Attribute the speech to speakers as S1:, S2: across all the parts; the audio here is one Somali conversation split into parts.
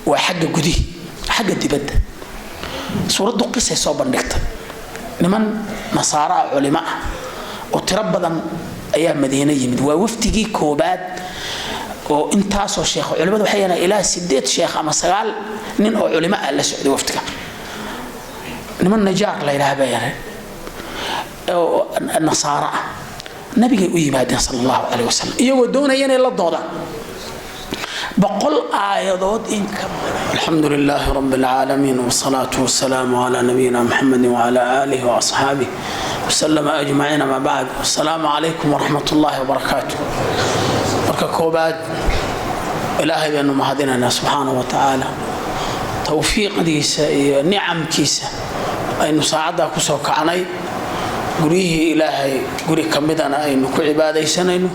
S1: Waa xagga gudihi, xagga dibadda suuraddu qisay soo bandhigtay. Niman nasaara ah, culimo ah oo tiro badan ayaa Madiine yimid. Waa wafdigii koobaad oo intaasoo sheekh, culimadu waxay yidhahdeen ilaa 8 sheekh ama 9 nin oo culimo ah la socday wafdiga. Niman Najaar la yidhaha baa yahay oo nasaaro ah. Nabigay u yimaadeen sala Allahu caleyh wasalam iyagoo doonaya inay la doodaan 100 aayadood in ka badan.
S2: الحمد لله رب العالمين، والصلاة والسلام على نبينا محمد وعلى آله وأصحابه وسلم أجمعين، ما بعد، السلام عليكم ورحمة الله وبركاته. Marka koobaad, Ilaahay baynu mahadinaynaa subxaanahu wa tacaala, towfiiqdiisa iyo nicamkiisa aynu saacaddaa kusoo kacnay, guryihii Ilaahay guri ka midana aynu ku cibaadaysanayno,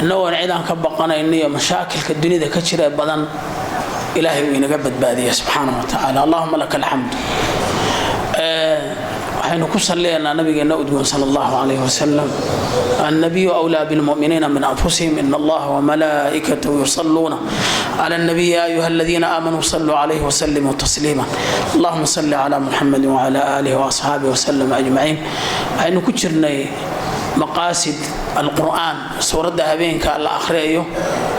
S2: innagoon cidaan ka baqanayno iyo mashaakilka dunida ka jira badan Ilaahay uu inaga badbaadiya subxaanahu wa tacaala. Allahuma laka alxamd. Waxaynu ku salliyaynaa nabigeena udgoon sala Allahu calayhi wasalam. النبي أولى بالمؤمنين من أنفسهم، إن الله وملائكته يصلون على النبي، يا أيها الذين آمنوا صلوا عليه وسلموا تسليما، اللهم صل على محمد وعلى آله وأصحابه وسلم أجمعين. Waxaynu ku jirnay maqaasid alqur'aan, suuradda habeenka la akhriyayo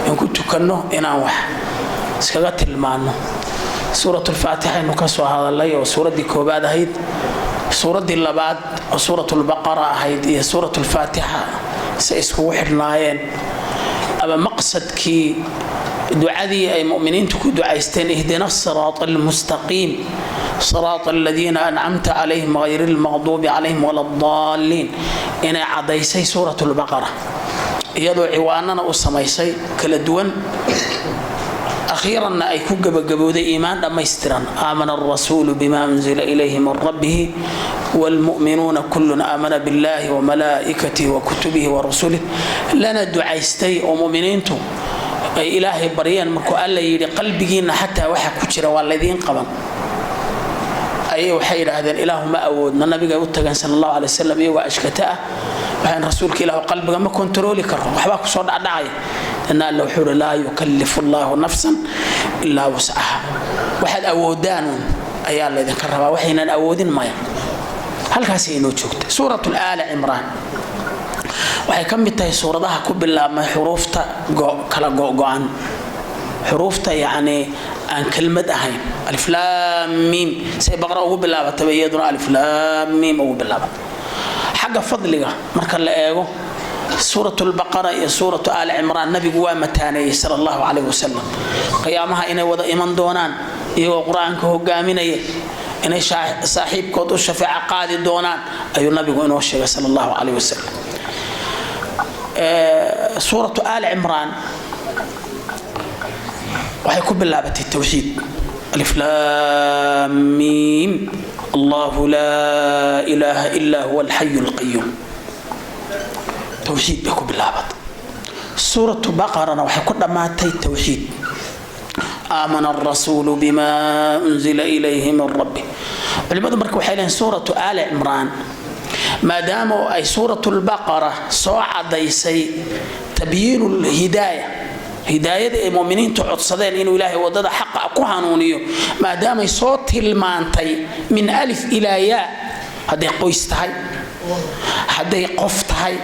S2: in ku tukanno inaan wax iskaga tilmaanno. Suurat lfaatixa aynu ka soo hadalay oo suuraddii koobaad ahayd. Suuraddii labaad oo suurat lbaqara ahayd iyo suurat lfaatixa say iskugu xidhnaayeen, ama maqsadkii ducadii ay mu'miniintu ku ducaysteen, ihdina asiraat almustaqiim, siraat aladiina ancamta calayhim hayri almaqduubi calayhim wala addaaliin, inay caddaysay suurat lbaqara iyadoo ciwaanana u samaysay kala duwan, akhiiranna ay ku gabagabowday iimaan dhammaystiran. Aamana alrasuulu bima unzila ilayhi min rabbihi wاlmu'minuuna kullun aamana biاllahi wamalaa'ikatihi wakutubihi warusulih, lana ducaystay oo mu'miniintu ay Ilaahay baryeen. Markuu Alla yidhi qalbigiinna xataa waxa ku jira waa laydiin qaban, ayay waxay yidhaahdeen Ilaahu ma awoodna. Nabigay u tageen sala Allahu alay wasalam iyagoo ashkata ah. Waxaan rasuulka Ilaahu qalbiga ma kontarooli karo, waxbaa kusoo dhacdhacaya. Dana Alla wuxuu uhi laa yukallifu Allahu nafsan ilaa wuscaha, waxaad awoodaanuun ayaa laydinka rabaa, waxaynan awoodin maya. Halkaasay inoo joogta. Suurat Aala Cimraan waxay ka mid tahay suuradaha ku bilaabmay xuruufta kala go'go'an, xuruufta yacni aan kelmad ahayn, alif laam miim. Say Baqra ugu bilaabataba iyaduna alif laam miim ugu bilaabatay. Xagga fadliga marka la eego, suurat lbaqara iyo suuratu Aali Cimraan nabigu waa mataaneeyey sala Allahu calayh wasalam. Qiyaamaha inay wada iman doonaan iyagoo Qur-aanka hogaaminaya, inay saaxiibkood u shafeeco qaadi doonaan ayuu nabigu inoo sheegay sala Allahu calayh wasalam. Suuratu Aali Cimraan waxay ku bilaabatay towxiid, alif laam miim, Allahu laa ilaaha ilaa huwa alxayu alqayuum, towxiid bay ku bilaabatay. Suuratu Baqarana waxay ku dhammaatay towxiid, aamana alrasuulu bima unzila ilayhi min rabbih. Culimadu marka waxay leeyihin suuratu Aali Cimraan maadaama ay suuratu lbaqara soo cadaysay tabyiinu lhidaaya, hidaayada ay muminiintu codsadeen inuu Ilaahay wadada xaqa ku hanuuniyo, maadaamay soo tilmaantay min alif ilaa yaa, hadday qoys tahay, hadday qof tahay,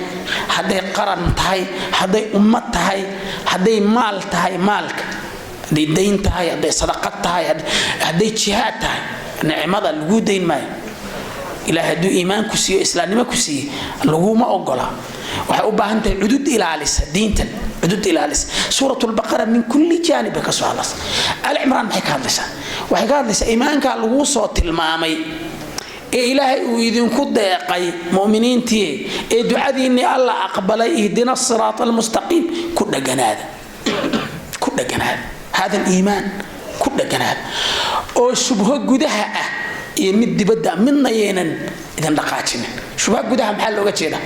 S2: hadday qaran tahay, hadday ummad tahay, hadday maal tahay, maalka hadday dayn tahay, hadday sadaqad tahay, hadday jihaad tahay, nicmada laguu dayn maayo. Ilahay hadduu iimaan ku siiyo, islaamnimo ku siiye, laguma ogola. Waxay u baahan tahay cudud ilaalisa diintan, cudud ilaalisa. Suurat lbaqara min kulli jaanib bay ka soo hadlaysa. Al Cimraan maxay ka hadlaysaa? Waxay ka hadlaysaa iimaankaa laguu soo tilmaamay ee Ilaahay uu idinku deeqay mu'miniintii, ee ducadiinnii Alla aqbalay, ihdina asiraat almustaqiim, ku dhaganaada, ku dhaganaada hada aliimaan, ku dhaganaada oo shubho gudaha ah iyo mid dibadda midna yaynan idin dhaqaajinin. Shubha gudaha maxaa looga jeedaa?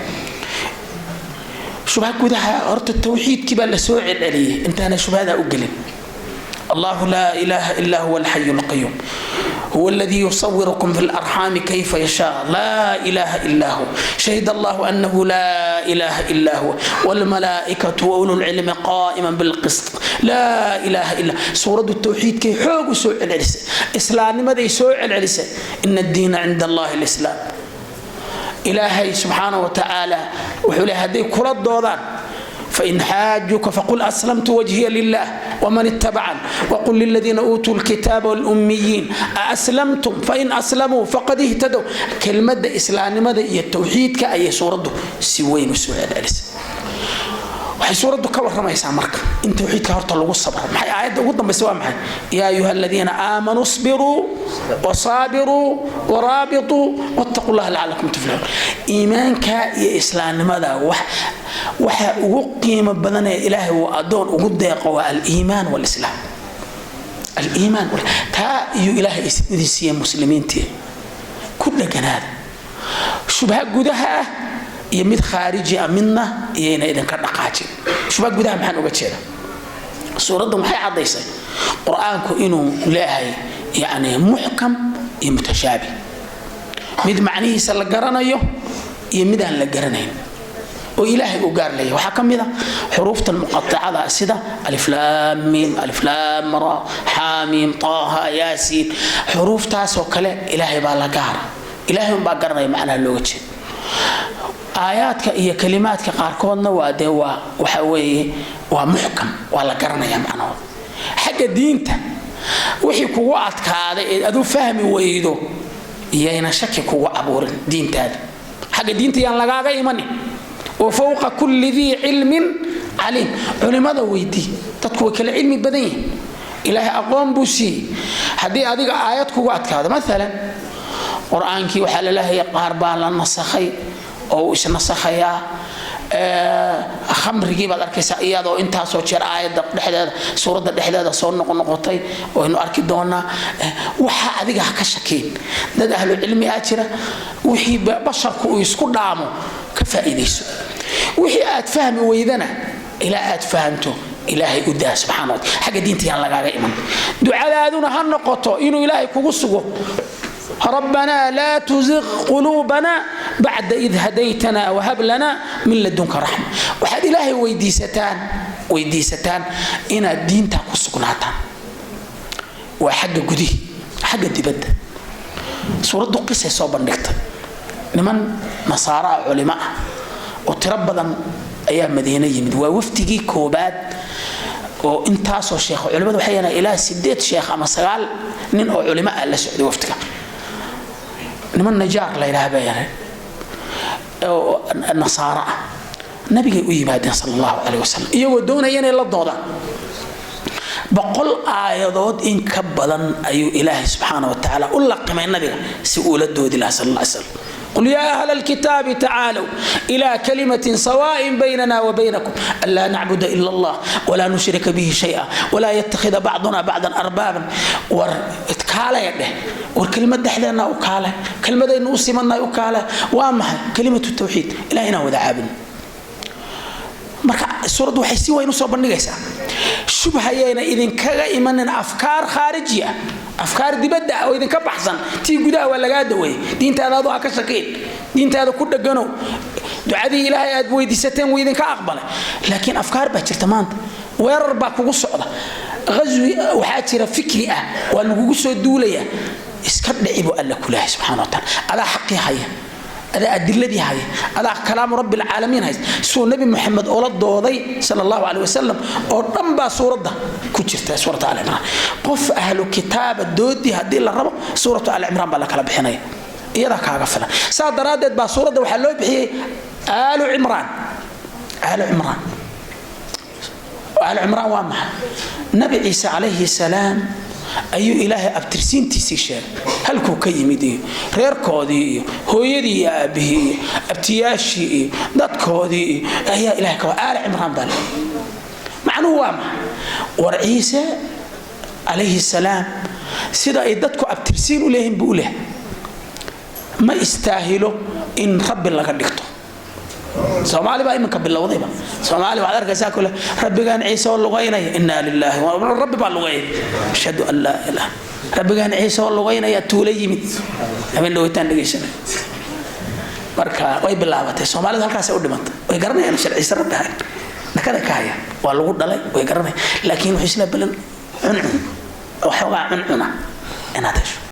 S2: Shubha gudaha horta towxiidkii baa la soo celceliyey intaana shubhada u gelin. Allahu laa ilaaha ilaa huwa alxayu alqayuum.
S1: هو الذي يصوركم في الأرحام كيف يشاء لا إله إلا هو شهد الله أنه لا إله إلا هو والملائكة وأولو العلم قائما بالقسط لا إله إلا. سورة التوحيد كي حوق سوء العلسة إسلام ماذا سوء العلسة إن الدين عند الله الإسلام. إلهي سبحانه وتعالى وحول هذه كرة الدودان فإن حاجوك فقل أسلمت وجهي لله ومن اتبعن وقل للذين أوتوا الكتاب والأميين أأسلمتم فإن أسلموا فقد اهتدوا. كلمة إسلام ماذا التوحيد كأي سورة سوين سوء العلسة. Waxay suuraddu ka warramaysaa marka in tawxiidka horta lagu sabro. Maxay aayadda ugu dambaysa waa maxay? Yaa ayuha aladiina aamanuu isbiruu wasaabiruu waraabituu wattaquu llaha lacalakum tuflixuun. Iimaanka iyo islaamnimada waxa ugu qiimo badan ee ilaahay uu addoon ugu deeqo waa aliimaan walislaam. Aliimaan taa iyuu ilaahay idin siiyey muslimiintii ku dheganaada shubha gudaha ah iyo mid khaariji ah midna iyayna idinka dhaqaajin. Shubha gudaha maxaan uga jeeda? Suuraddan waxay caddaysay qur-aanku inuu leeyahay yacni muxkam iyo mutashaabih, mid macnihiisa la garanayo iyo mid aan la garanayn oo ilaahay u gaar leeyahay. Waxaa ka mid ah xuruuftan muqaticada sida alif laam miim, alif laam ra, xaamiim, taaha, yaasiin. Xuruuftaasoo kale ilaahay baa la gaara, ilaahay unbaa garanaya macnaha looga jeedo. Aayaadka iyo kalimaadka qaarkoodna waa dee waa waxa weeye waa muxkam, waa la garanaya macnahooda. Xagga diinta wixii kugu adkaaday ee aduu fahmi weydo iyayna shaki kugu abuurin diintaada. Xagga diinta yaan lagaaga imanin. Wa fawqa kulli dii cilmin caliim. Culimada weydii, dadku way kala cilmi badan yihiin, ilaahay aqoon buu siiyey. Haddii adiga aayad kugu adkaado maalan qur-aankii waxaa laleeyahay qaar baa la nasakhay oo uu isnasakhayaa. Khamrigii baad arkaysaa iyadoo intaasoo jeer aayadda dhexdeeda suuradda dhexdeeda soo noqnoqotay waynu arki doonaa. Waxa adiga ha ka shakiin, dad ahlu cilmi ah jira. Wixii basharku uu isku dhaamo ka faa'iidayso, wixii aad fahmi weydana ilaa aad fahamto ilaahay u daa subxaana wa taala. Xagga diinta yaan lagaaga iman. Ducadaaduna ha noqoto inuu ilaahay kugu sugo. ربنا لا تزغ قلوبنا بعد إذ هديتنا وهب لنا من لدنك رحمة. Waxaad ilaahay weydiisataan inaad diinta ku sugnaataan. Waa xagga gudihi. Xagga dibadda suuraddu qisay soo bandhigtay. Niman nasaara ah culimo ah oo tiro badan ayaa Madiine yimid. Waa wafdigii koobaad oo intaasoo sheekh culimadu waxay yidhahdeen ilaa 8 sheekh ama 9 nin oo culimo ah la socday wafdiga. Niman Najaar la yidhaah baa yahay oo nasaaro ah. Nabigay u yimaadeen sala allahu caleyh wasalam iyagoo doonaya inay la doodaan. 100 aayadood in ka badan ayuu ilaahay subxaana wa tacaala u laqimay nabiga si uu la doodi lahaa sal alla slam. قل يا أهل الكتاب تعالوا إلى كلمة سواء بيننا وبينكم ألا نعبد إلا الله ولا نشرك به شيئا ولا يتخذ بعضنا بعضا أربابا. War kaalaya dheh, war kelimad dhexdeenna u kaale, kelmadaynu u simannahay u kaale. Waa maxay? Kelimatu tawxiid, ilaah inaan wada caabudno. Marka suuraddu waxay si weyn usoo bandhigaysaa shubhayayna idinkaga imanin afkaar khaariji ah, afkaar dibadda ah oo idinka baxsan. Tii gudaha waa lagaa daweeyey. Diintaada adu ha ka shakiin, diintaada ku dheganow. Ducadii ilaahay aad weydiisateen wuu idinka aqbalay. Laakiin afkaar baa jirta maanta, weerar baa kugu socda, ghazwi waxaa jira fikri ah, waa lagugu soo duulaya. Iska dhici buu alla ku leeyahay subxana wa taala. Adaa xaqii haya, adaa adiladii haya, adaa kalaamu rabbi alcaalamiin haysta. Suu nabi Muxamed oola dooday sala allahu caleyh wasalam oo dhan baa suuradda ku jirta, suurata Al Cimraan. Qof ahlu kitaaba doodii haddii la rabo suuratu Al Cimraan baa la kala bixinaya, iyadaa kaaga filan. Saa daraaddeed baa suuradda waxaa loo bixiyey Aalu Cimraan. Aalu Cimraan, Aalu Cimraan waa maxay? Nabi Ciise calayhi salaam ayuu ilaahay abtirsiintiisii sheegay, halkuu ka yimid iyo reerkoodii iyo hooyadii iyo aabbihii iyo abtiyaashii iyo dadkoodii iyo ayaa ilahay ka Aali Cimraan baa le. Macnuhu waa maxay? War Ciise calayhi salaam sida ay dadku abtirsiin u leeyihiin buu u leehay. Ma istaahilo in rabbi laga dhigto. Soomaali baa iminka bilowdayba. Soomaali waxaad arkaysaa kule rabbigaan Ciise oo lugaynaya. Inaa lilaahi, rabbi baa lugaynaya. Ashhadu an laa ilaha, rabbigaan Ciise oo lugaynaya tuulo yimid habeen dhaweytaan dhegaysanay. Marka way bilaabatay. Soomaalidu halkaasay u dhimantay. Way garanayaan sharciise rabbi ahayn, nakada ka hayaan, waa lagu dhalay, way garanayaan, laakiin wuxuu isla balan cuncun, waxoogaa cuncuna inaad hesho.